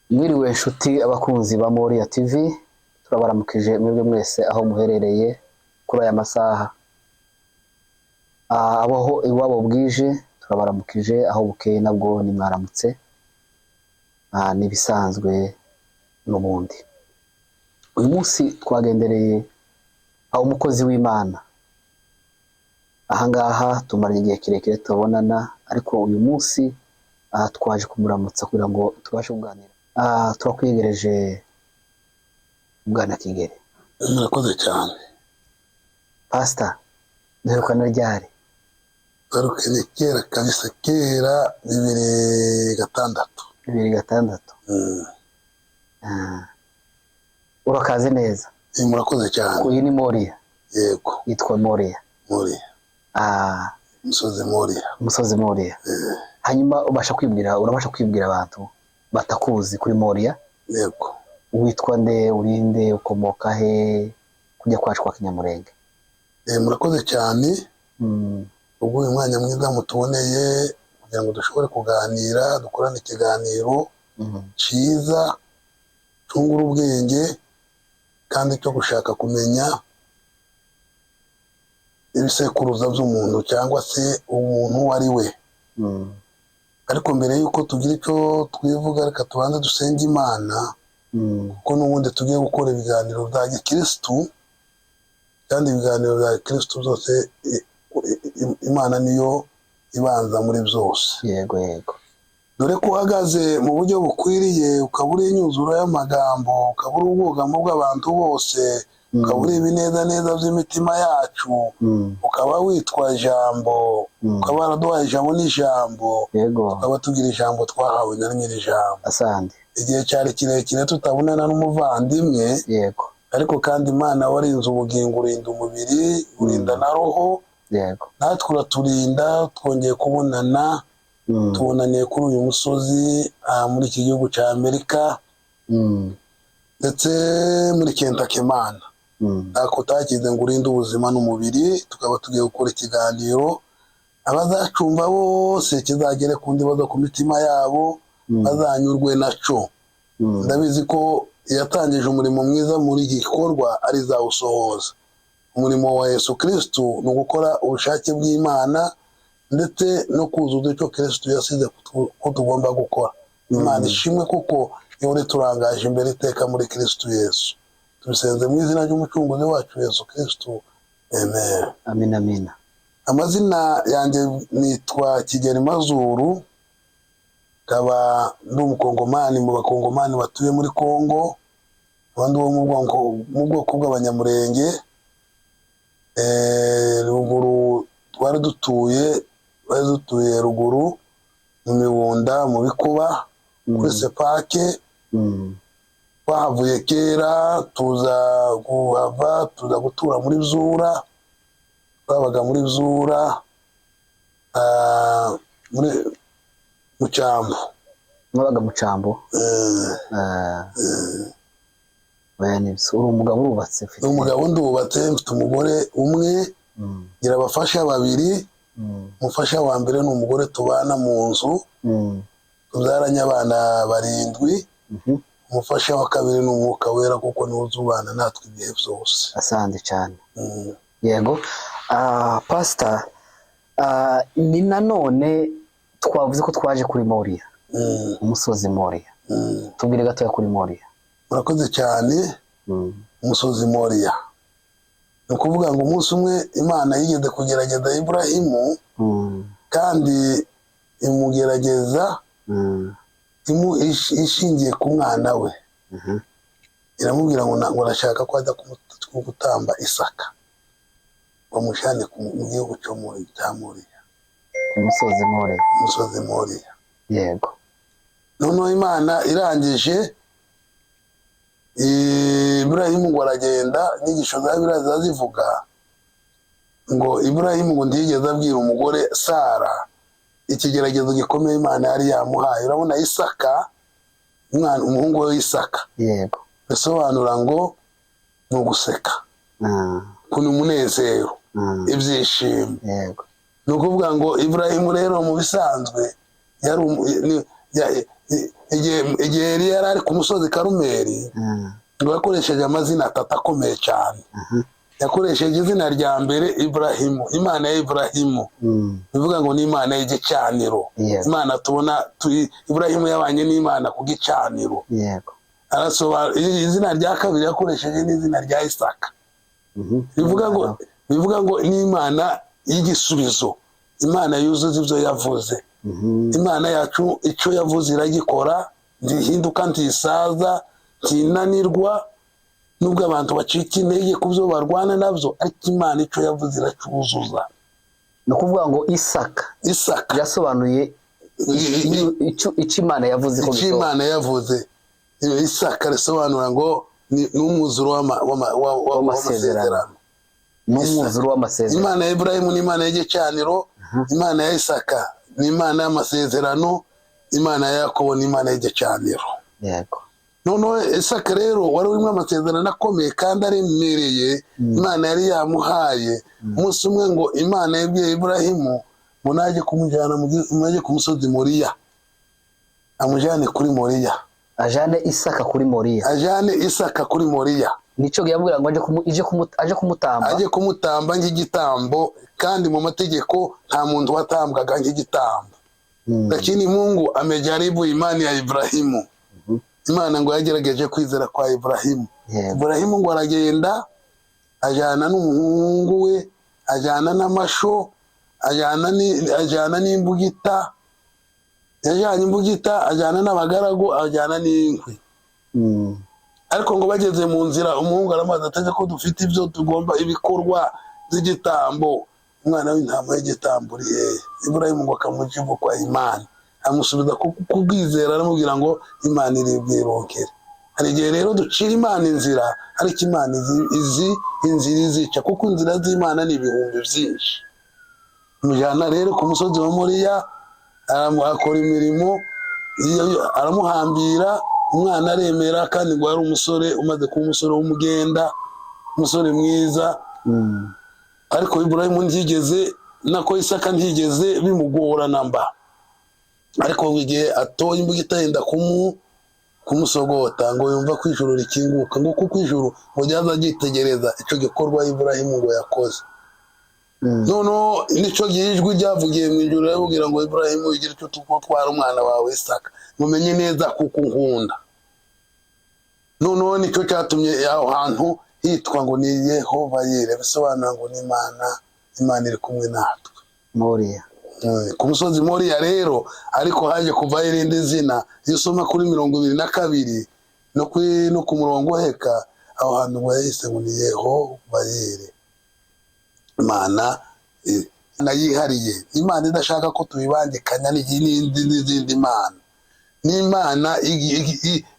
Mwiriwe nshuti abakunzi ba Moriya TV, turabaramukije mwebwe mwese aho muherereye kuri aya masaha. Abaho iwabo bwije turabaramukije, aho bukeye nabwo ni mwaramutse. N'ibisanzwe n'ubundi. Uyu munsi twagendereye aho umukozi w'Imana. Ahangaha tumaranye igihe kirekire tubonana, ariko uyu munsi twaje kumuramutsa kugira ngo tubashe kuganira. Turakwiyegereje Bwana Kigeli. Murakoze cyane. Pastor, duherukana ryari? Garukanye kera kabisa, kera 2006. 2006. Urakaze neza. Murakoze cyane. Uyu ni Moriya. Yego. Yitwa Moriya. Moriya. Umusozi Moriya. Umusozi Moriya. Hanyuma ubasha kwibwira, urabasha kwibwira abantu batakuzi kuri Moriya? Yego. Witwa nde, urinde, ukomoka he, kujya kwacu kwa Kinyamurenge? Murakoze cyane. Ubwo uyu mwanya mwiza mutuboneye kugira ngo dushobore kuganira, dukorane ikiganiro cyiza cyungura ubwenge kandi cyo gushaka kumenya ibisekuruza by'umuntu cyangwa se umuntu uwo ari we. Ariko mbere y'uko tugira icyo twivuga, reka tubanze dusenge Imana, kuko n'ubundi tugiye gukora ibiganiro bya gikirisitu, kandi ibiganiro bya gikirisitu byose Imana niyo ibanza muri byose. Yego yego. Dore ko uhagaze mu buryo bukwiriye, ukaba uri inyuzuro y'amagambo, ukaba uri ubwugamo bw'abantu bose, ukaba uri ibinezaneza by'imitima yacu, ukaba witwa Jambo, ukaba waraduhaye ijambo n'ijambo, tukaba tugira ijambo twahawe na nyir'ijambo. Asante. Igihe cyari kirekire tutabonana n'umuvandimwe, ariko kandi Imana warinze ubugingo, urinda umubiri, urinda na roho, natwe uraturinda, twongeye kubonana. Tubonaniye kuri uyu musozi muri iki gihugu cya Amerika, ndetse muri Kentucky. Imana ntako utakize ngo urinde ubuzima n'umubiri, tukaba tugiye gukora ikiganiro abazacumva bose kizagere ku ndibazo ku mitima yabo, bazanyurwe naco. Ndabizi ko yatangije umurimo mwiza muri iki gikorwa arizawusohoza. Umurimo wa Yesu Kristu ni ugukora ubushake bw'Imana ndetse no kuzuza icyo Kristu yasize ko tugomba gukora. Imana ishimwe kuko ihora iturangaje imbere iteka muri Kristu Yesu. Tubisenze mu izina ry'Umucunguzi wacu Yesu Kristu, amen. Amina, amina. Amazina yanjye nitwa Kigeli Mazuru, nkaba ndi umukongomani mu bakongomani batuye muri Kongo, abandi bo mu bwoko bw'Abanyamurenge. Ruguru twari dutuye ruguru mu Mibunda, mu Bikuba, kuri Sepake. Twahavuye kera, tuza kuhava, tuza gutura muri Zura. Twabaga muri Zura, muri mu Cyambu. Mwabaga mu Cyambu? Oya, nibyo, uri umugabo, urubatse, ufite? Ni umugabo, ndubatse, mfite umugore umwe, ngira abafasha babiri. Umufasha wa mbere ni umugore tubana mu nzu, tubyaranye abana barindwi. Umufasha wa kabiri ni Umwuka Wera, kuko niwe uzubana natwe ibihe byose. Asante cyane. Yego. Pastor, ni nanone twavuze ko twaje kuri Moriya, umusozi Moriya. Tubwire gatoya kuri Moriya. Murakoze cyane. Umusozi Moriya, ni ukuvuga ngo umunsi umwe Imana yigeze kugerageza Iburahimu, kandi imugerageza ishingiye ku mwana we. Iramubwira ngo arashaka ko ajya gutamba Isaka, bamushyane mu gihugu cyo muri cya Moriya. Ku musozi Moriya. Umusozi Moriya. Noneho Imana irangije, Iburahimu ngo aragenda. Inyigisho za Bibiliya ziba zivuga ngo Iburahimu ngo ntiyigeze abwira umugore Sara ikigeragezo gikomeye Imana yari yamuhaye. Urabona Isaka, umwana, umuhungu we Isaka, bisobanura ngo ni uguseka, ni umunezero, ibyishimo. Ni ukuvuga ngo Iburahimu rero mu bisanzwe yari Igihe Eliya yari ari ku musozi Karumeli, ngo yakoresheje amazina atatu akomeye cyane. Yakoresheje izina rya mbere Iburahimu, Imana ya Iburahimu, bivuga ngo ni Imana y'igicaniro. Imana tubona Iburahimu yabanye n'Imana ku gicaniro. Arasobanura izina rya kabiri yakoresheje ni izina rya Isaka, bivuga ngo ni Imana y'igisubizo, Imana yuzuza ibyo yavuze. Imana yacu icyo yavuze iragikora, ntihinduka, ntisaza, ntinanirwa, nubwo abantu bacika intege ku byo barwana nabyo, ariko Imana icyo yavuze iracyuzuza. Ni ukuvuga ngo Isaka Isaka yasobanuye icyo Imana yavuze ko icyo gisohoka. Imana yavuze. Isaka risobanura ngo ni umwuzuro W'amasezerano. w'amasezerano. Ni umwuzuro w'amasezerano. Imana ya Iburahimu ni Imana y'igicaniro, Imana ya Isaka ni Imana y'amasezerano, Imana ya Yakobo ni Imana y'igicaniro. Noneho Isaka rero wari urimo amasezerano akomeye kandi aremereye Imana yari yamuhaye. Umunsi umwe ngo Imana yabwiye Iburahimu ngo najye kumujyana najye ku musozi Moriya, amujyane kuri Moriya. Ajane Isaka kuri Moriya. Ajyane Isaka kuri Moriya. Nicyo yabwira ngo aje kumutamba. Ajye kumutamba nk'igitambo, kandi mu mategeko nta muntu watambwaga nk'igitambo. Lakini Mungu amejaribu imani ya Ibrahimu. Imana ngo yagerageje kwizera kwa Ibrahimu. Ibrahimu ngo aragenda, ajyana n'umuhungu we, ajyana n'amasho, ajyana n'imbugita, yajyanye imbugita, ajyana n'abagaragu, ajyana n'inkwi. Ariko ngo bageze mu nzira, umuhungu aramaze ateze ko dufite ibyo tugomba, ibikorwa by'igitambo, umwana w'intama y'igitambo uri hehe? Iburahimu ngo akamujibu kwa imani, amusubiza ku bwizera, aramubwira ngo Imana iri bwironkere. Hari igihe rero ducira Imana inzira, ariko Imana izi inzira izica, kuko inzira z'Imana ni ibihumbi byinshi. Mujyana rero ku musozi wa Moriya, akora imirimo, aramuhambira, umwana aremera, kandi ngo yari umusore umaze kuba umusore w'umugenda, umusore mwiza. Ariko Iburahimu ntiyigeze, nako Isaka ntiyigeze bimugora namba. Ariko ngo igihe atoye imbugita yenda kumusogota, ngo yumva ko ijuru rikinguka, ngo kuko ijuru ngo ryaza ryitegereza icyo gikorwa Iburahimu ngo yakoze. Noneho nicyo gihe ijwi ryavugiye mu ijuru riramubwira ngo: "Iburahimu, igira icyo twara umwana wawe Isaka, mumenye neza kuko nkunda." Noneho nicyo cyatumye aho hantu hitwa ngo ni Yehova Yire, bisobanura ngo ni Imana, Imana iri kumwe natwe. Moriya. Ku musozi Moriya rero, ariko haje kuvaho irindi zina. Iyo usoma kuri 22 no ku murongo uheka, aho hantu ngo yahise ngo ni Yehova Yire, Imana yihariye, Imana idashaka ko tubibangikanya n'izindi mana. Ni Imana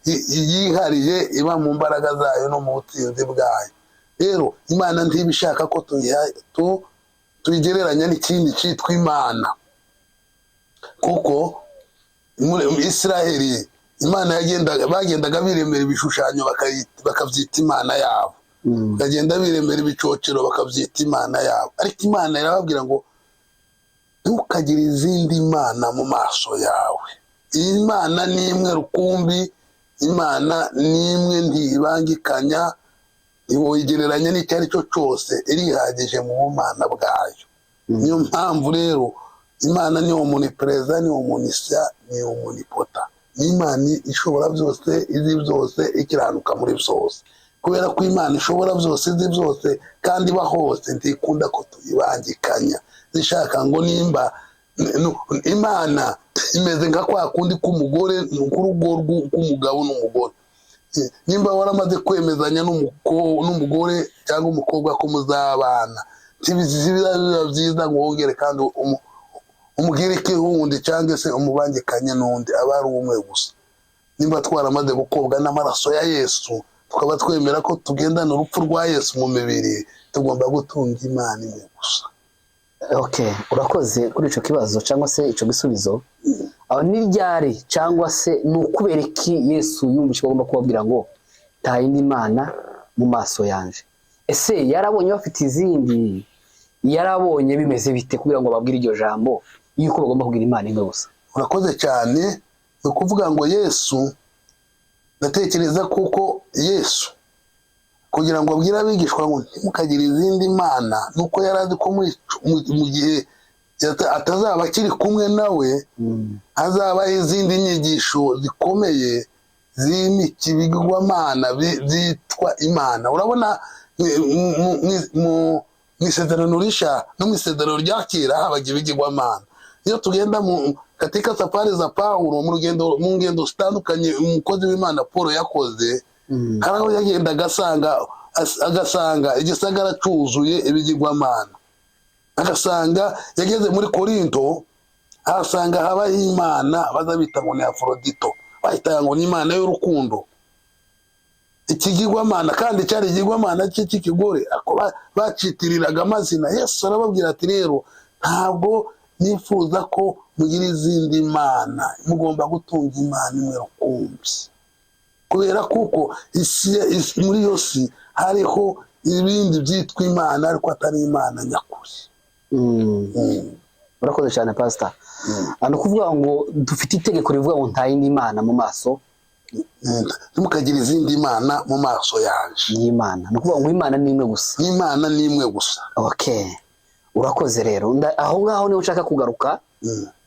yihariye, iba mu mbaraga zayo no mu butsinzi bwayo. Rero Imana ntibishaka ko tuyigereranya n'ikindi cyitwa Imana, kuko muri Israheli Imana bagendaga biremera ibishushanyo bakabyita Imana yabo, bakagenda biremera ibicocero bakabyita Imana yabo. Ariko Imana irababwira ngo: "Ntukagire izindi mana mu maso yawe." Iyi Mana ni imwe rukumbi, Imana ni imwe, ntibangikanya, ntiwoyigereranya n'icyo ari cyo cyose, irihagije mu bumana bwayo. Niyo mpamvu rero Imana ni omnipresent, ni omniscient, ni omnipotent, ni Imana ishobora byose, izi byose, ikiranuka muri byose. Kubera ko Imana ishobora byose, izi byose kandi iba hose, ntikunda ko tuyibangikanya. Zishaka ngo nimba Imana imeze nka kwa kundi k'umugore k'urugo rw'umugabo n'umugore. Nimba waramaze kwemezanya n'umugore cyangwa umukobwa ko muzabana, ntibiba byiza ngo wongere kandi umubwire ko wundi cyangwa se umubangikanye n'undi, aba ari umwe gusa. Nimba twaramaze gukobwa n'amaraso ya Yesu, tukaba twemera ko tugendana urupfu rwa Yesu mu mibiri, tugomba gutunga Imana imwe gusa. Okay, urakoze kuri icyo kibazo cyangwa se icyo gisubizo. Aho ni ryari cyangwa se ni ukubera iki Yesu yumvise ko agomba kubabwira ngo nta yindi mana mu maso yanje? Ese yarabonye bafite izindi? Yarabonye bimeze bite kugira ngo babwire iryo jambo yuko bagomba kugira Imana imwe gusa? Urakoze cyane. Ni ukuvuga ngo Yesu, ndatekereza kuko Yesu kugira ngo abwire abigishwa ngo ntimukagire izindi mana, nuko yari azi ko mu gihe atazaba akiri kumwe nawe, hazabaho izindi nyigisho zikomeye zimika ibigirwamana byitwa imana. Urabona mu isezerano rishya no mu isezerano rya kera habaga ibigirwamana. Iyo tugenda mu katika safari za Pawulo, mu rugendo, mu ngendo zitandukanye umukozi w'Imana Paul yakoze, hari aho yagenda agasanga igisagara cyuzuye ibigirwamana. Agasanga yageze muri Korinto, ahasanga habaho imana baza bita ngo ni Aforodito, bahitaga ngo ni imana y'urukundo, ikigirwamana, kandi cyari ikigirwamana cye cy'ikigore, ariko bacitiriraga amazina. Yesu arababwira ati: "Rero ntabwo nifuza ko mugira izindi mana, mugomba gutunga Imana imwe rukumbi," kubera kuko muri iyo si hariho ibindi byitwa imana ariko atari imana nyakuri. Urakoze cyane, pasita. Ni ukuvuga ngo dufite itegeko rivuga ngo nta yindi mana mu maso Ntimukagire izindi mana mu maso yanje. y'Imana. Ni ukuvuga ngo Imana ni imwe gusa. Imana ni imwe gusa. Okay, urakoze rero. Aho ngaho niho nshaka kugaruka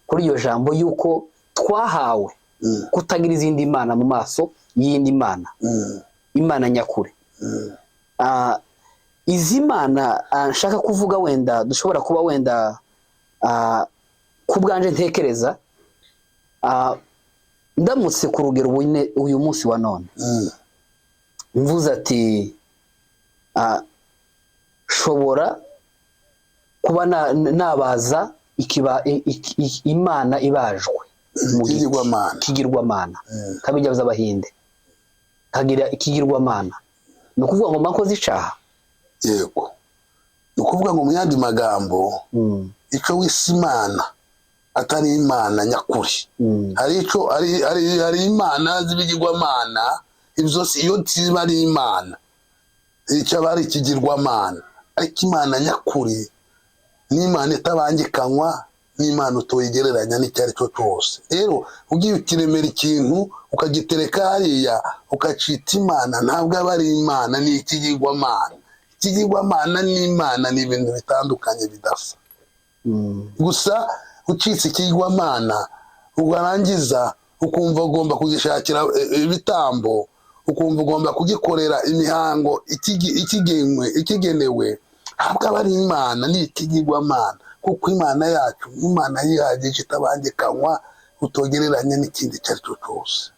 kuri iyo jambo y'uko twahawe kutagira izindi mana mu maso y'indi mana, Imana nyakuri. Izi mana nshaka kuvuga, wenda dushobora kuba wenda ku bwanje ntekereza, ndamutse ku rugero uyu munsi wa none mvuze ati shobora kuba nabaza imana ibajwe mu giti. Ikigirwamana. Ikigirwamana kabijya by'Abahinde, kagira ikigirwamana, ni ukuvuga ngo mbakoze icaha? Yego, ni ukuvuga ngo mu yandi magambo, icyo wise imana atari imana nyakuri, hari icyo hari imana z'ibigirwamana, ibyo si iyo ziba ari imana, icyo aba ari ikigirwamana. Ariko Imana nyakuri ni Imana itabangikanywa n'Imana utoyigereranya n'icyo ari cyo cyose. Rero ugiye ukiremera ikintu, ukagitereka hariya, ukacita imana, ntabwo aba ari imana, ni ikigirwamana. Ikigirwamana n'Imana ni ibintu bitandukanye bidasa. Gusa ucitse ikigirwamana, urangiza ukumva ugomba kugishakira ibitambo, ukumva ugomba kugikorera imihango ikigenewe, ntabwo aba ari imana, ni ikigirwamana, kuko Imana yacu ni Imana yihagije, itabangikanywa, utogereranya n'ikindi icyo ari cyo cyose.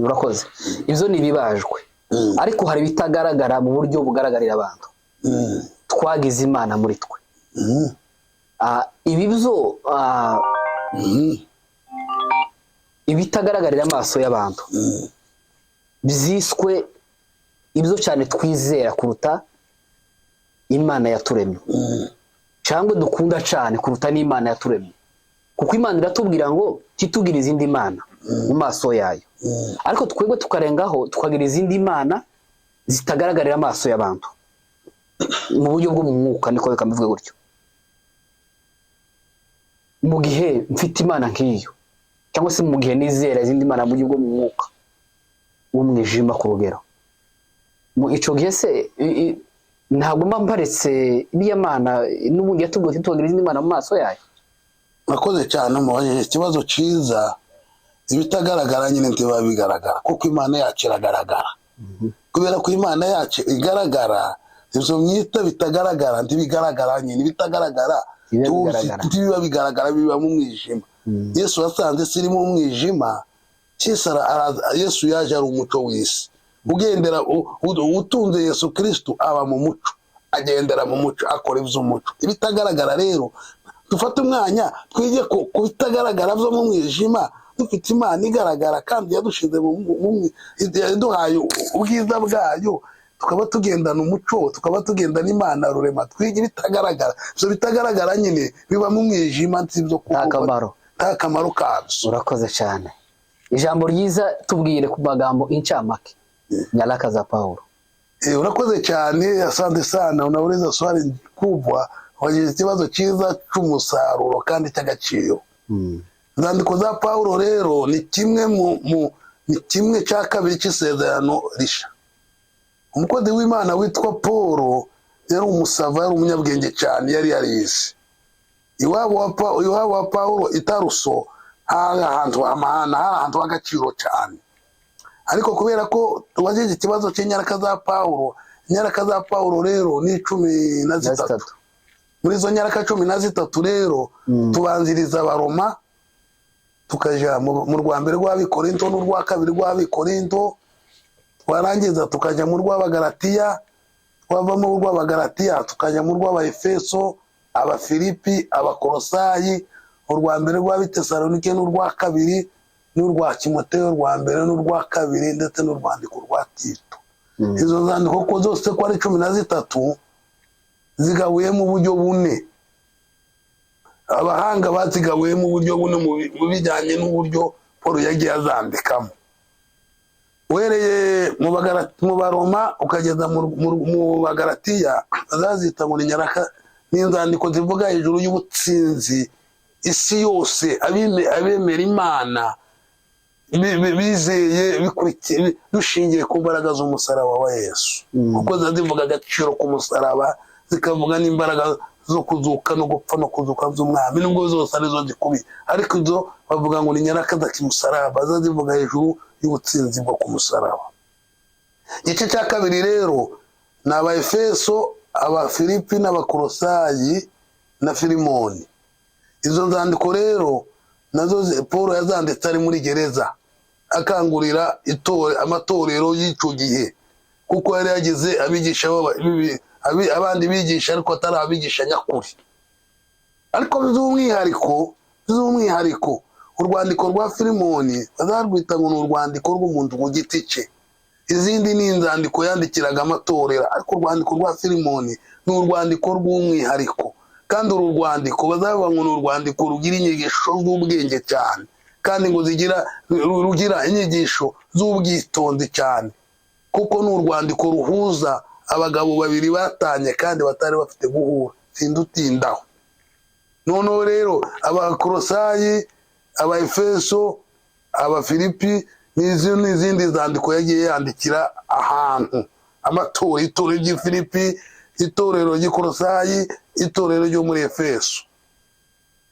Urakoze. Ibyo ni ibibajwe, ariko hari ibitagaragara mu buryo bugaragarira abantu. Twagize Imana muri twe. Ibi byo ibitagaragarira amaso y'abantu byiswe ibyo cyane twizera kuruta Imana yaturemye, cyangwa dukunda cyane kuruta n'Imana yaturemye, kuko Imana iratubwira ngo titugire izindi mana mu maso yayo, ariko twebwe tukarengaho tukagira izindi mana zitagaragarira amaso y'abantu mu buryo bwo mu mwuka. Niko reka mbivuge gutyo. Mu gihe mfite imana nk'iyo, cyangwa se mu gihe nizera izindi mana mu buryo bwo mu mwuka w'umwijima ku rugero, mu ico gihe se ntabwo mba mparetse iriya mana n'ubundi yatubwiye ntitubagira izindi mana mu maso yayo? Murakoze cyane, mubajije ikibazo cyiza. Ibitagaragara nyine ntibiba bigaragara, kuko Imana yacu iragaragara. Kubera ko Imana yacu igaragara, ibyo mwita bitagaragara ntibigaragara nyine. Ibitagaragara Ntibiba tuzi bigaragara. Ntibiba bigaragara, biba mu mwijima. Yesu yasanze isi irimo umwijima. Yesu Yesu yaje ari umuco w'isi. Ugendera utunze Yesu Kristo aba mu muco, agendera mu muco, akora iby'umuco. Ibitagaragara rero, dufate umwanya twige ku bitagaragara byo mu mwijima, dufite Imana igaragara kandi yadushize yaduhaye ubwiza bwayo, tukaba tugendana umuco, tukaba tugendana Imana rurema. Twige ibitagaragara. Ibyo bitagaragara nyine biba mu mwijima, si ibyo Nta kamaro. Nta kamaro kabyo. Urakoze cyane, ijambo ryiza. Tubwire ku magambo incamake nyaraka za Paulo. Urakoze cyane, asante sana. Unauliza swali kubwa, wagize ikibazo cyiza cy'umusaruro kandi cy'agaciro. Inzandiko za Pawulo rero ni kimwe ni kimwe cya kabiri cy'isezerano risha. Umukozi w'Imana witwa Paul yari umusava, yari umunyabwenge cyane, yari yarize. Iwabo wa Pawulo i Taruso hari ahantu amahana, hari ahantu h'agaciro cyane. Ariko kubera ko tubajije ikibazo cy'inyaraka za Pawulo, inyaraka za Pawulo rero ni 13. Muri izo nyaraka 13 rero tubanziriza Abaroma, tukaja mu rwa mbere rw'Abikorinto n'urwa kabiri rw'Abikorinto, twarangiza tukajya mu rw'Abagalatiya, twava mu rw'Abagalatiya tukajya mu rw'Abaefeso, Abafilipi, Abakolosayi, urwa mbere rw'Abitesalonike n'urwa kabiri, n'urwa Timoteyo rwa mbere n'urwa kabiri, ndetse n'urwandiko rwa Tito. Izo nzandiko ko zose ko ari 13 zigabuyemo uburyo bune. Abahanga bazigabuyemo uburyo bune mu bijyanye n'uburyo Paul yagiye azandikamo. Uhereye mu Baroma ukageza mu Bagalatiya, bazazita ngo ni nyaraka, ni inzandiko zivuga hejuru y'ubutsinzi isi yose abemera Imana bizeye dushingiye ku mbaraga z'umusaraba wa Yesu. Kuko ziba zivuga agaciro k'umusaraba, zikavuga n'imbaraga zo kuzuka no gupfa no kuzuka by'umwami, nubwo zose arizo zikubiye, ariko izo bavuga ngo ni nyaraka za kimusaraba, ziba zivuga hejuru y'ubutsinzi bwo ku musaraba. Igice cya kabiri rero ni Abaefeso, Abafilipi n'Abakolosayi na Filimoni. Izo nzandiko rero nazo Paul yazanditse ari muri gereza, akangurira amatorero y'icyo gihe, kuko yari yagize abigisha abandi bigisha ariko atari abigisha nyakuri. Ariko by'umwihariko urwandiko rwa Filimoni bazarwita ngo ni urwandiko rw'umuntu ku giti cye. Izindi ni inzandiko yandikiraga amatorero, ariko urwandiko rwa Filimoni ni urwandiko rw'umwihariko. Kandi uru rwandiko bazavuga ngo ni urwandiko rugira inyigisho z'ubwenge cyane, kandi ngo rugira inyigisho z'ubwitonzi cyane, kuko ni urwandiko ruhuza abagabo babiri batanye kandi batari bafite guhura. Sindutindaho. Noneho rero Abakorosayi, Abaefeso, Abafilipi n'izindi zandiko yagiye yandikira ahantu amatorero, itorero ry'i Filipi, itorero ry'i Korosayi, itorero ryo muri Efeso.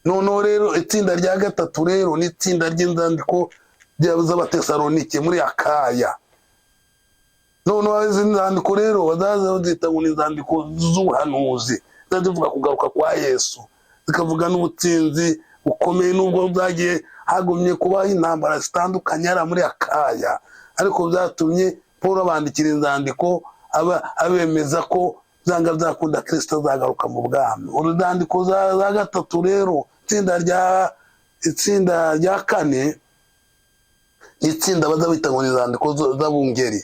Noneho rero itsinda rya gatatu rero ni itsinda ry'inzandiko z'Abatesalonike muri Akaya. Noneho izi nzandiko rero bazaza bazita ngo ni inzandiko z'ubuhanuzi, ziba zivuga kugaruka kwa Yesu, zikavuga n'ubutsinzi bukomeye, nubwo byagiye hagumye kubaho intambara zitandukanye hariya muri Akaya, ariko byatumye Paul abandikira inzandiko abemeza ko byanga byakunda Kristo azagaruka mu bwami. Uruzandiko za gatatu rero, itsinda rya kane ni itsinda baza bita ngo ni inzandiko z'abungeri,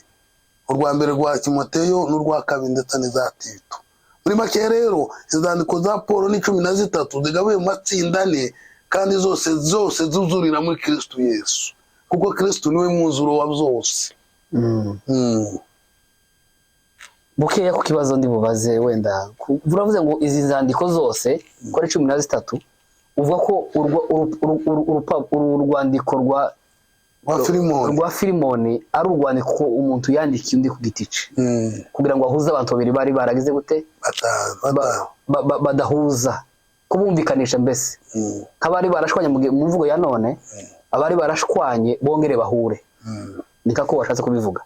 urwa mbere rwa Timoteyo n'urwa kabiri ndetse n'iza Tito. Muri make rero inzandiko za Paul ni 13 zigabuye mu matsinda ane, kandi zose zose zuzurira muri Kristo Yesu, kuko Kristo niwe mwuzuro wa byose. Bukeya ku kibazo ndi bubaze wenda, uravuze ngo izi nzandiko zose uko ari 13, uvuga ko uru rwandiko rwa Rwa Filimoni. Rwa Filimoni ari urwandiko umuntu yandikiye undi ku giti cye kugira ngo ahuze abantu babiri bari baragize gute? Badahuza, kubumvikanisha mbese, nk'abari barashwanye mu mvugo ya none, abari barashwanye bongere bahure. Ni kako washatse kubivuga?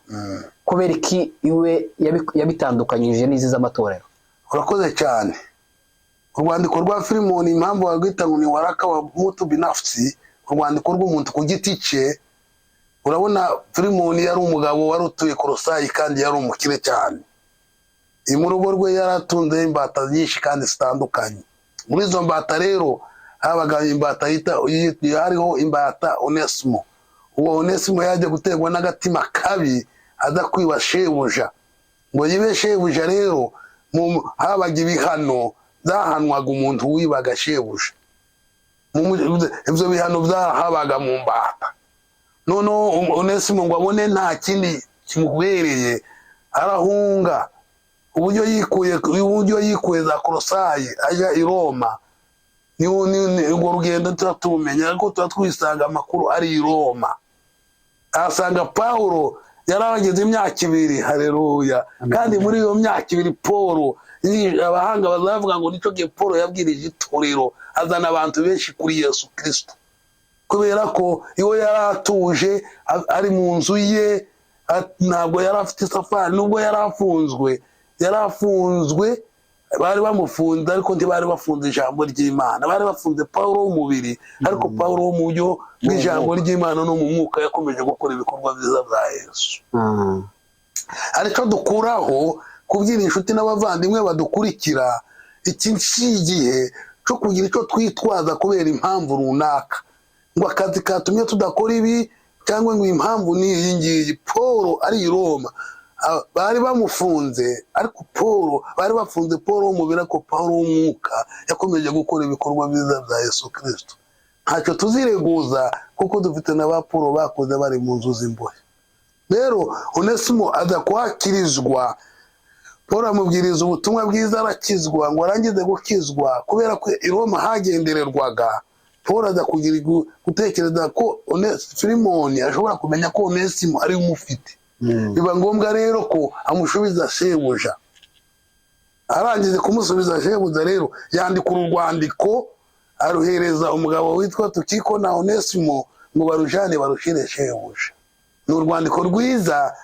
Kubera iki iwe yabitandukanyije n'izi z'amatorero? Urakoze cyane. Urwandiko rwa Filimoni, impamvu barwita ngo ni waraka wa mutu binafsi, urwandiko rw'umuntu ku giti cye, urabona Filimoni yari umugabo wari utuye Korosayi kandi yari umukire cyane. Mu rugo rwe yari atunze imbata nyinshi kandi zitandukanye. Muri izo mbata rero habaga imbata yita, hariho imbata Onesimo. Uwo Onesimo yaje guterwa n'agatima kabi, aza kwiba shebuja. Ngo yibe shebuja rero, habaga ibihano byahanwaga umuntu wibaga shebuja. Ibyo bihano byahabaga mu mbata. Noneho Onesimo ngo abone nta kindi kimubereye, arahunga. Uburyo yikuye za Korosayi ajya i Roma. Urwo rugendo tuba tumenya, ariko tuba twisanga amakuru ari i Roma. Ahasanga Pawulo yari ahageze imyaka 2. Haleluya! Kandi muri iyo myaka 2 Paul, abahanga bazavuga ngo nicyo gihe Paul yabwirije itorero, azana abantu benshi kuri Yesu Kristo, kubera ko iwe yari atuje, ari mu nzu ye, ntabwo yari afite isafari. Nubwo yari afunzwe, yari afunzwe, bari bamufunze, ariko ntibari bafunze ijambo ry'Imana. Bari bafunze Pawulo w'umubiri, ariko Pawulo wo mu buryo bw'ijambo ry'Imana no mu mwuka yakomeje gukora ibikorwa byiza bya Yesu. Aricyo dukuraho kubwira inshuti n'abavandimwe badukurikira, iki si igihe cyo kugira icyo twitwaza kubera impamvu runaka, ngo akazi katumye tudakora ibi, cyangwa ngo impamvu ni iyi ngiyi. Paul ari i Roma, bari bamufunze, ariko Paul, bari bafunze Paul w'umubiri, ariko Paul w'umwuka yakomeje gukora ibikorwa byiza bya Yesu Kristo. Ntacyo tuzireguza, kuko dufite na ba Paul bakoze bari mu nzu z'imbohe. Rero Onesimo aza kuhakirizwa, Paul amubwiriza ubutumwa bwiza, arakizwa. Ngo arangize gukizwa, kubera ko i Roma hagendererwaga, Paul aza kugira gutekereza ko Filimoni ashobora kumenya ko Onesimo ari we umufite. Biba ngombwa rero ko amushubiza shebuja. Arangije kumusubiza shebuja rero, yandika uru rwandiko, aruhereza umugabo witwa Tukiko na Onesimo ngo barujane barushire shebuja. Ni urwandiko rwiza,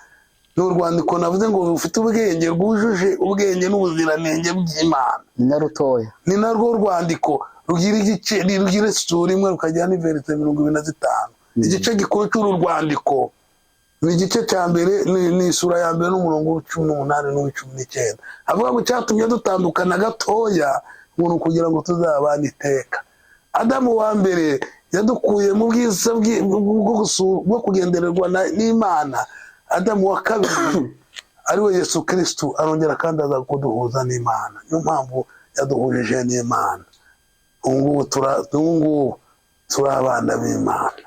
ni urwandiko navuze ngo rufite ubwenge, rwujuje ubwenge n'ubuziranenge bw'Imana. Ni na rutoya. Ni narwo rwandiko rugira igice, rugira isura imwe, rukagira n'iverite 25. Igice gikuru cy'uru rwandiko ni igice cya mbere, ni isura ya mbere n'umurongo wa 18 n'uwa 19. Avuga ngo icyatumye dutandukana gatoya ngo ni ukugira ngo tuzabane iteka. Adamu wa mbere yadukuye mu bwiza bwo kugendererwa n'Imana. Adamu wa kabiri, ariwe Yesu Kristu, arongera kandi aza kuduhuza n'Imana. Niyo mpamvu yaduhujije n'Imana. Ubu ngubu turi abana b'Imana.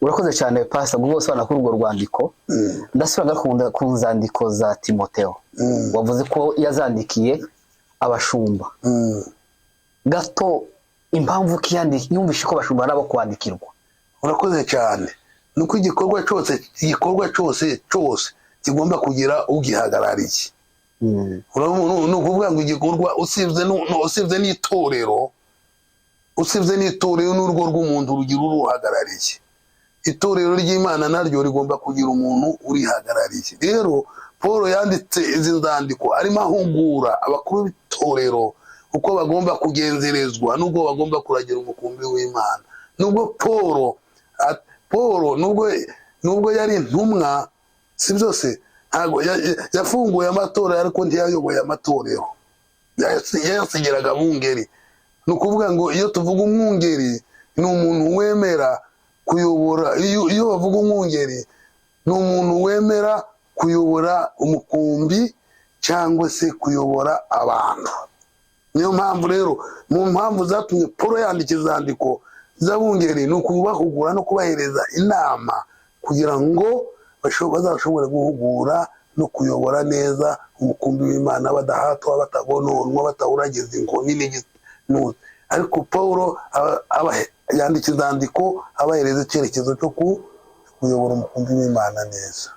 Urakoze cyane, Pastor, ubwo gusobanura kuri urwo rwandiko. Ndasubira ku nzandiko za Timoteo. Wavuze ko yazandikiye abashumba. Gato, impamvu ki yumvishe ko abashumba ari abo kwandikirwa? Urakoze cyane. Ni uko igikorwa cyose cyose kigomba kugira ugihagarariye. Urabona, ni ukuvuga ngo igikorwa, usibye n'itorero n'urugo rw'umuntu rugira uruhagarariye, itorero ry'Imana naryo rigomba kugira umuntu urihagarariye. Rero Paul yanditse izi nzandiko arimo ahugura abakuru b'itorero uko bagomba kugenzerezwa n'ubwo bagomba kuragira umukumbi w'Imana. Nubwo Paul nubwo yari intumwa, si byose, ntabwo yafunguye amatorero, ariko ntiyayoboye amatorero. Yayasigiraga abungeri. Ni ukuvuga ngo iyo tuvuga umwungeri, ni umuntu wemera kuyobora. Iyo bavuga umwungeri, ni umuntu wemera kuyobora umukumbi cyangwa se kuyobora abantu. Niyo mpamvu rero, mu mpamvu zatumye Paul yandika izandiko z'abungeri, ni ukubahugura no kubahereza inama kugira ngo bazashobore guhugura no kuyobora neza umukumbi w'Imana, badahatwa, batagononwa, batawuragiza inkoni n'igituza. Ariko Paul yandika inzandiko abahereza icyerekezo cyo kuyobora umukumbi w'Imana neza.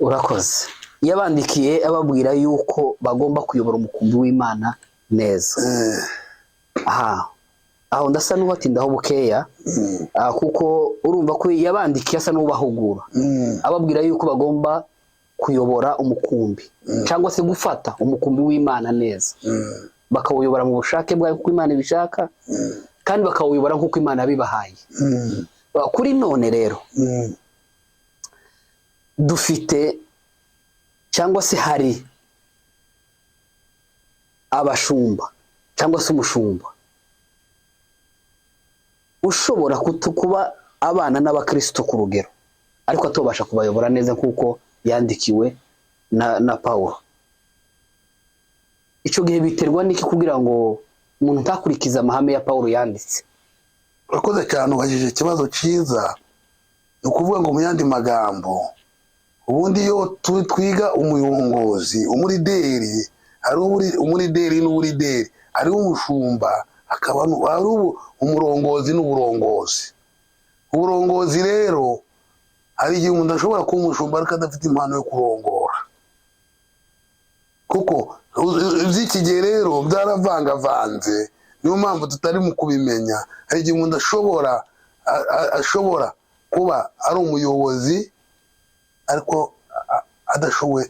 Urakoze. Yabandikiye ababwira yuko bagomba kuyobora umukumbi w'Imana neza. Aha aho ndasa n'ubatindaho bukeya, kuko urumva ko yabandikiye asa n'ubahugura, ababwira yuko bagomba kuyobora umukumbi, cyangwa se gufata umukumbi w'Imana neza, bakawuyobora mu bushake bwayo kuko Imana ibishaka, kandi bakawuyobora nk'uko Imana yabibahaye. Kuri none rero, dufite cyangwa se hari abashumba cyangwa se umushumba ushobora kuba abana n'abakristo ku rugero, ariko atobasha kubayobora neza nk'uko yandikiwe na Pawulo. Icyo gihe biterwa n'iki kugira ngo umuntu ntakurikize amahame ya Pawulo yanditse? Urakoze cyane, ubajije ikibazo cyiza. Ni ukuvuga ngo mu yandi magambo, ubundi iyo twiga umuyongozi, umurideri, hari umurideri n'uburideri, hariho umushumba, Hakaba hari umurongozi n'uburongozi. Uburongozi rero, hari igihe umuntu ashobora kuba umushumba ariko adafite impano yo kurongora, kuko iby'iki gihe rero byaravangavanze, niyo mpamvu tutari mu kubimenya. Hari igihe umuntu ashobora kuba ari umuyobozi ariko adashoboye,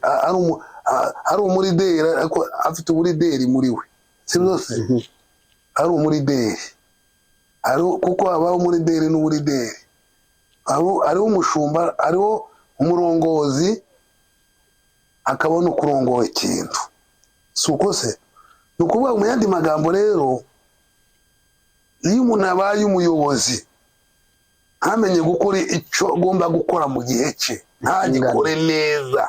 ari umurideri ariko afite uburideri muri we, si byose ari umurideri. Kuko habaho umurideri n'uburideri, hariho umushumba, hariho umurongozi, hakaba no kurongora ikintu. Si uko se? Ni ukuvuga mu yandi magambo rero, iyo umuntu abaye umuyobozi ntamenye gukora icyo agomba gukora mu gihe cye, ntagikore neza,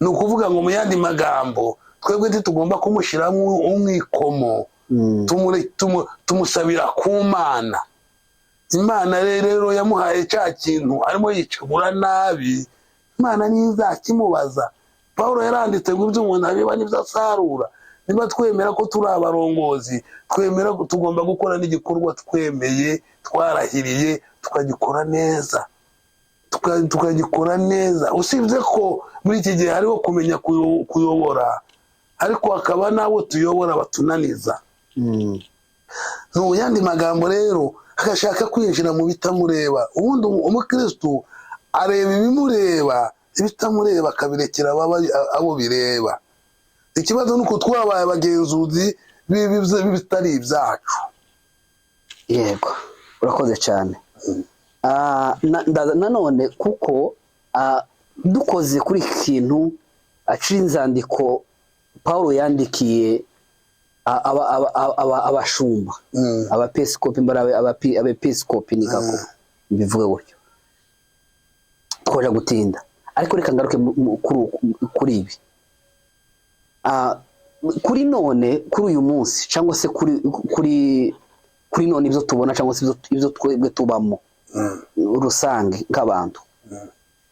ni ukuvuga ngo mu yandi magambo twebwe ntitugomba kumushyiramo umwikomo. Tumusabira ku Mana. Imana rero yamuhaye cya kintu arimo yicagura nabi, Imana niyo izakimubaza. Pawulo yaranditse ngo ibyo umuntu abiba nibyo asarura. Niba twemera ko turi abarongozi, twemera ko tugomba gukora n'igikorwa twemeye, twarahiriye, tukagikora neza. Tukagikora neza, usibye ko muri iki gihe hariho kumenya kuyobora, ariko hakaba n'abo tuyobora batunaniza. Mu yandi magambo rero, agashaka kwinjira mu bitamureba. Ubundi umukristu areba ibimureba, ibitamureba akabirekera abo bireba. Ikibazo ni uko twabaye abagenzuzi b'ibitari ibyacu. Yego, urakoze cyane. Nanone kuko dukoze kuri iki kintu aciye inzandiko Pawulo yandikiye abashumba, abapeskopi, mbara abepiskopi, ni kako mbivuge gutyo, twaje gutinda, ariko reka ngaruke kuri ibi. Kuri none, kuri uyu munsi, cyangwa se kuri none, ibyo tubona cyangwa se ibyo twebwe tubamo rusange nk'abantu,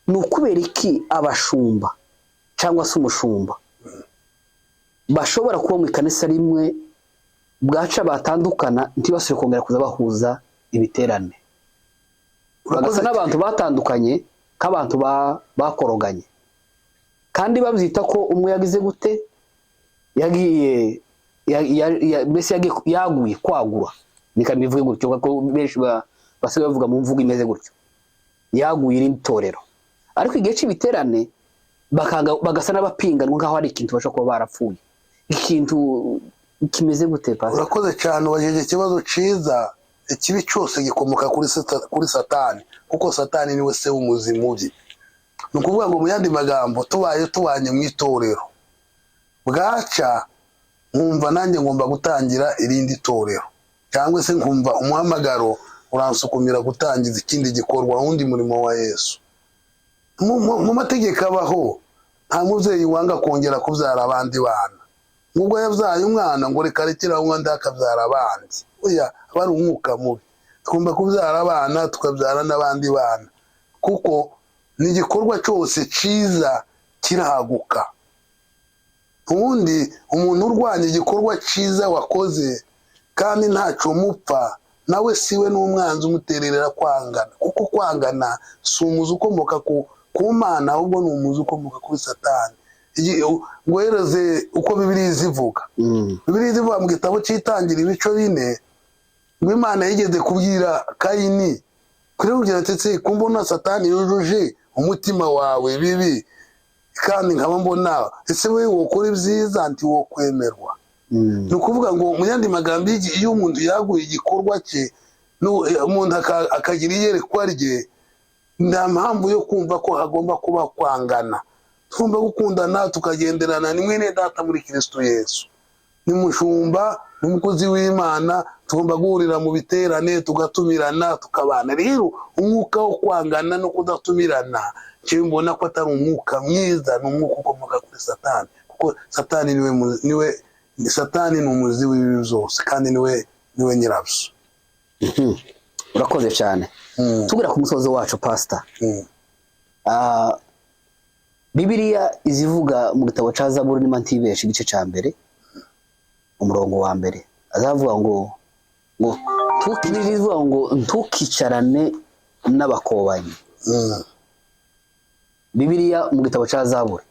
ni ukubera iki abashumba cyangwa se umushumba bashobora kuba mu ikanisa rimwe, bwaca batandukana ntibasubire kongera kuza bahuza ibiterane, bagasa n'abantu batandukanye, nk'abantu bakoroganye, kandi babyita ko umwe yagize gute, yagiye mbese yagiye yaguye kwagura, reka mbivuge gutyo kuko benshi basigaye bavuga mu mvugo imeze gutyo, yaguye irindi torero, ariko igihe cy'ibiterane bagasa n'abapinganwa nk'aho hari ikintu bashobora kuba barapfuye? Ikintu kimeze gute, pastor? Urakoze cyane, ubajije ikibazo cyiza. Ikibi cyose gikomoka kuri Satani, kuko Satani niwe se w'umuzi mubi. Ni ukuvuga ngo mu yandi magambo, tubaye tubanye mu itorero, bwaca nkumva nanjye ngomba gutangira irindi torero, cyangwa se nkumva umuhamagaro uransukumira gutangiza ikindi gikorwa, uwundi murimo wa Yesu. Mu mategeko abaho, nta mubyeyi wanga kongera kubyara abandi bana. Nubwo yabyaye umwana ngo reka rekere aho, undi akabyara abandi, oya, aba ari umwuka mubi. Tugomba kubyara abana, tukabyara n'abandi bana, kuko ni igikorwa cyose cyiza kirahaguka. Ubundi umuntu urwanya igikorwa cyiza wakoze kandi ntacyo mupfa nawe, siwe n'umwanzi umutererera kwangana, kuko kwangana si umuzi ukomoka ku Mana, ahubwo ni umuzi ukomoka kuri Satani. Ngohereze uko Bibiliya izivuga. Bibiliya izivuga mu gitabo cy'Itangira ibice 4 ngo Imana yigeze kubwira Kayini kuri ati: "Ko mbona Satani yujuje umutima wawe bibi, kandi nkaba mbona ese we wokora ibyiza ntiwokwemerwa?" Ni ukuvuga ngo mu yandi magambo, iyo umuntu yaguye igikorwa cye, umuntu akagira iyerekwa rye, nta mpamvu yo kumva ko hagomba kuba kwangana. Tugomba gukundana, tukagenderana. Ni mwene data muri Kristo Yesu, ni mushumba, ni umukozi w'Imana. Tugomba guhurira mu biterane, tugatumirana, tukabana. Rero umwuka wo kwangana no kudatumirana, njyewe mbona ko atari umwuka mwiza, ni umwuka ukomoka kuri Satani, kuko Satani niwe Satani ni umuzi w'ibibi byose, kandi niwe nyirabyo. Urakoze cyane. Tugera ku musozo wacu, pastor. Bibiliya izivuga mu gitabo cya Zaburi, niba ntibeshe, igice cya mbere umurongo wa mbere, azavuga ngo Ngo bivuga ngo ntukicarane n'abakobanyi. Bibiliya mu gitabo cya Zaburi.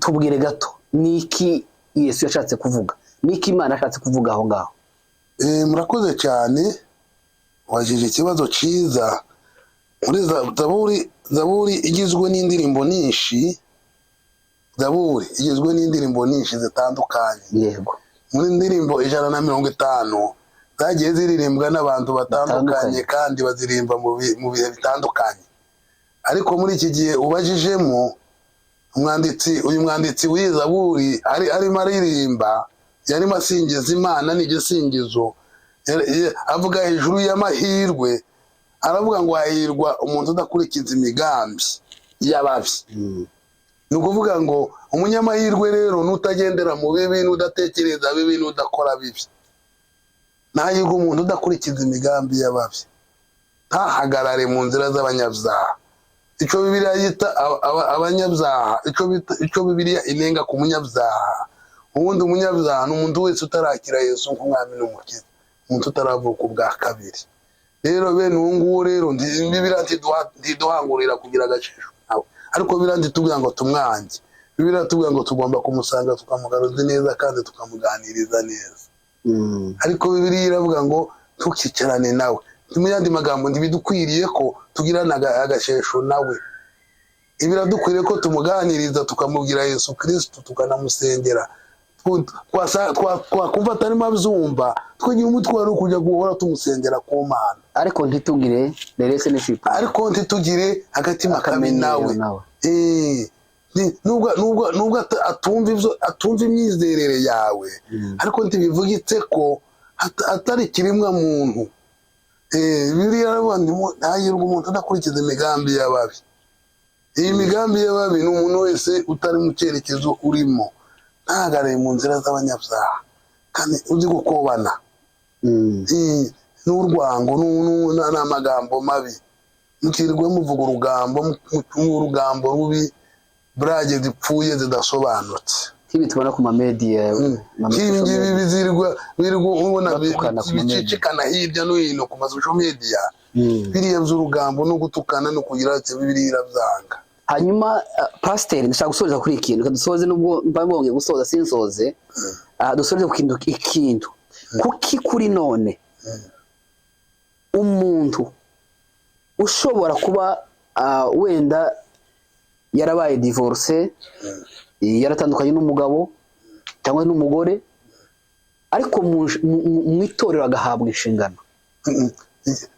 Tubwire gato, ni iki Yesu yashatse kuvuga? Ni iki Imana yashatse kuvuga aho ngaho? Murakoze cyane, wajije ikibazo cyiza. Muri Zaburi, igizwe n'indirimbo nyinshi, Zaburi igizwe n'indirimbo nyinshi zitandukanye. Muri ndirimbo 150 zagiye ziririmbwa n'abantu batandukanye, Batandukanye. kandi bazirimba mu bihe bitandukanye. Ariko muri iki gihe ubajijemo umwanditsi, uyu mwanditsi w'iyi Zaburi arimo aririmba, yarimo asingiza Imana n'igisingizo, avuga hejuru y'amahirwe, aravuga ngo hahirwa umuntu udakurikiza imigambi y'ababi. Ni ukuvuga ngo umunyamahirwe rero n'utagendera mu bibi, n'udatekereza bibi, n'udakora bibi. Ntahirwe umuntu udakurikiza imigambi y'ababi, ntahagarare mu nzira z'abanyabyaha. Icyo Bibiliya yita abanyabyaha, icyo Bibiliya inenga ku munyabyaha, ubundi umunyabyaha ni umuntu wese utarakira Yesu nk'umwami n'umukiza, umuntu utaravuka ubwa kabiri. Rero bene uwo nguwo rero, Bibiliya ntiduhangurira kugira agaciro nawe, ariko Bibiliya ntitubwira ngo tumwange. Bibiliya itubwira ngo tugomba kumusanga, tukamugaruza neza kandi tukamuganiriza neza. Ariko Bibiliya iravuga ngo ntukicarane nawe. Mu yandi magambo, ntibidukwiriye ko tugirana agashesho nawe. Biradukwiriye ko tumuganiriza, tukamubwira Yesu Kirisitu, tukanamusengera. Twakumva atarimo abyumva, twigira umutwaro wo kujya guhora tumusengera ku Mana. Ariko ntitugire relationship. Ariko ntitugire agatima kabi Akamenyero nawe. Nawe. Nubwo atumva ibyo, atumva imyizerere yawe, ariko ntibivugitse ko atari ikiremwa muntu. Bibiliya iravuga ngo ntahirwe umuntu udakurikiza imigambi y'ababi. Iyi migambi y'ababi ni umuntu wese utari mu cyerekezo urimo, ntahagarare mu nzira z'abanyabyaha, kandi uzi gukobana n'urwango n'amagambo mabi, mukirirwa muvuga urugambo, urugambo rubi, burage zipfuye zidasobanutse. Nk'ibi tubona ku mamedia. Nk'ibi ngibi bizirirwa birirwa ubona Batukana ku ma media. bicicikana hirya no hino ku ma social media, biriya by'urugambo no gutukana no kugira ati, Bibiliya irabyanga. Hanyuma pasiteri, ndashaka gusoreza kuri iki kintu. Reka dusoze, nubwo mba mbonye gusoza sinsoze. Dusoreze ku kintu, ikintu kuki kuri none umuntu ushobora kuba wenda yarabaye divorce, yaratandukanye n'umugabo cyangwa n'umugore, ariko mu itorero agahabwa inshingano?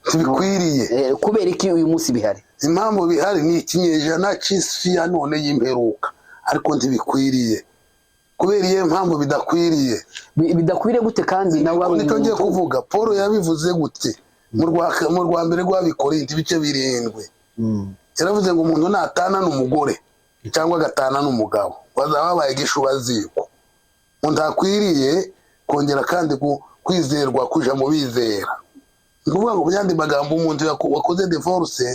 Ntibikwiriye. Kubera iki uyu munsi bihari? Impamvu bihari ni ikinyejana cy'isi ya none y'imperuka, ariko ntibikwiriye. Kubera iyo mpamvu bidakwiriye. Bidakwiriye gute kandi nawe ari Nicyo ngiye umuntu? kuvuga. Paul yabivuze gute mu rwa mbere rw'Abikorinti, ibice 7? Yaravuze ngo umuntu natana n'umugore cyangwa agatana n'umugabo, bazaba babaye igishubaziko, ngo ntakwiriye kongera kandi kwizerwa kuja mu bizera. Ni ukuvuga ngo mu yandi magambo, umuntu wakoze divorce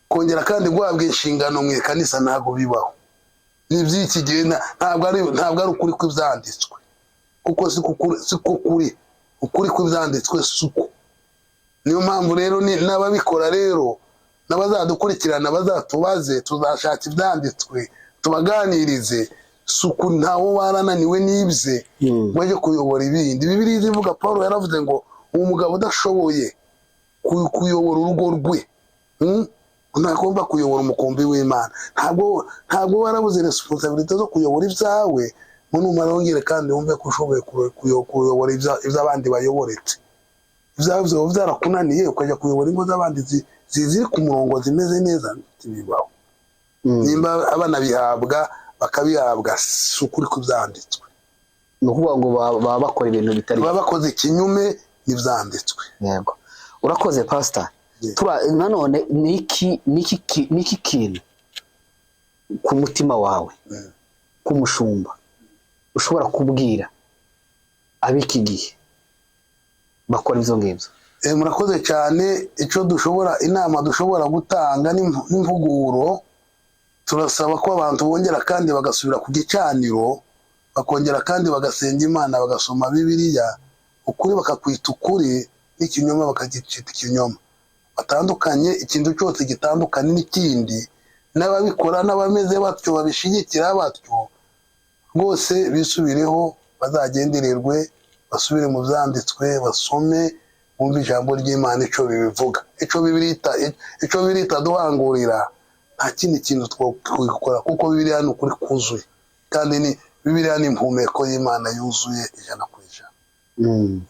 kongera kandi guhabwa inshingano mu ikanisa ntabwo bibaho. Ni iby'iki gihe, ntabwo ari ukuri kw'ibyanditswe, kuko si ko kuri, ukuri kw'ibyanditswe si uko. Niyo mpamvu rero n'ababikora rero n'abazadukurikirana bazatubaze, tuzashaka ibyanditswe tubaganirize. Suku ntawo warananiwe n'ibye ngo ajye kuyobora ibindi. Bibiliya ivuga, Paul yaravuze ngo uwo mugabo udashoboye kuyobora urugo rwe, ntagomba kuyobora umukumbi w'Imana. Ntabwo warabuze responsabilité zo kuyobora ibyawe ngo numara wongere kandi wumve ko ushoboye kuyobora iby'abandi bayoboretse. Ibyawe byaba byarakunaniye, ukajya kuyobora ingo z'abandi ziri ku murongo, zimeze neza? Ntibibaho. Nimba abanabihabwa bakabihabwa, si ukuri kubyanditswe. Ni ukuvuga ngo baba bakora ibintu bitari Baba bakoze ikinyume n'ibyanditswe. Yego, urakoze, pasita. Yeah. Nanone niki kintu ku mutima wawe k'umushumba ushobora kubwira ab'iki gihe bakora ibyo ngibyo? Murakoze cyane. Icyo dushobora, inama dushobora gutanga n'impuguro, turasaba ko abantu bongera kandi bagasubira ku gicaniro, bakongera kandi bagasenga Imana, bagasoma Bibiliya. Ukuri bakakwita ukuri, n'ikinyoma bakagicita ikinyoma. Batandukanye ikintu cyose gitandukanye n'ikindi, n'ababikora n'abameze batyo babishyigikira batyo, rwose bisubireho, bazagendererwe, basubire mu byanditswe, basome, bumve ijambo ry'Imana icyo bibivuga, icyo Bibiliya itaduhangurira. Nta kindi kintu twakora, kuko Bibiliya ni ukuri kuzuye, kandi ni Bibiliya ni impumeko y'Imana yuzuye 100%.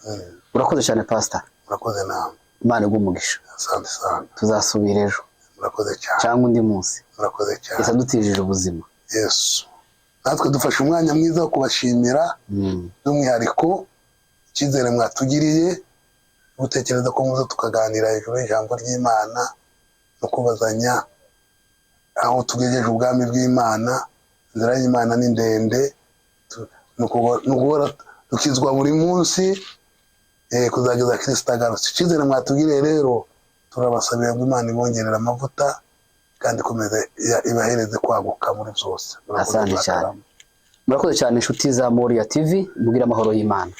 Urakoze cyane, Pasita. Murakoze namwe. Imana iguhe umugisha. Asante sana. Tuzasubira ejo Murakoze cyane. cyangwa undi munsi. Murakoze cyane. Ese dutijije ubuzima. Yesu, natwe dufashe umwanya mwiza wo kubashimira, by'umwihariko icyizere mwatugiriye, gutekereza ko muza tukaganira hejuru y'ijambo ry'Imana no kubazanya aho tugejeje ubwami bw'Imana. Inzira y'Imana ni ndende, ni uguhora dukizwa buri munsi, kuzageza Kirisita agarutse. Icyizere mwatugiriye rero, turabasabira ngo Imana ibongerere amavuta kandi ikomeze ibahereze kwaguka muri byose. Murakoze. Asante cyane. Murakarama. Murakoze cyane, inshuti za Moriya TV, mugire amahoro y'Imana.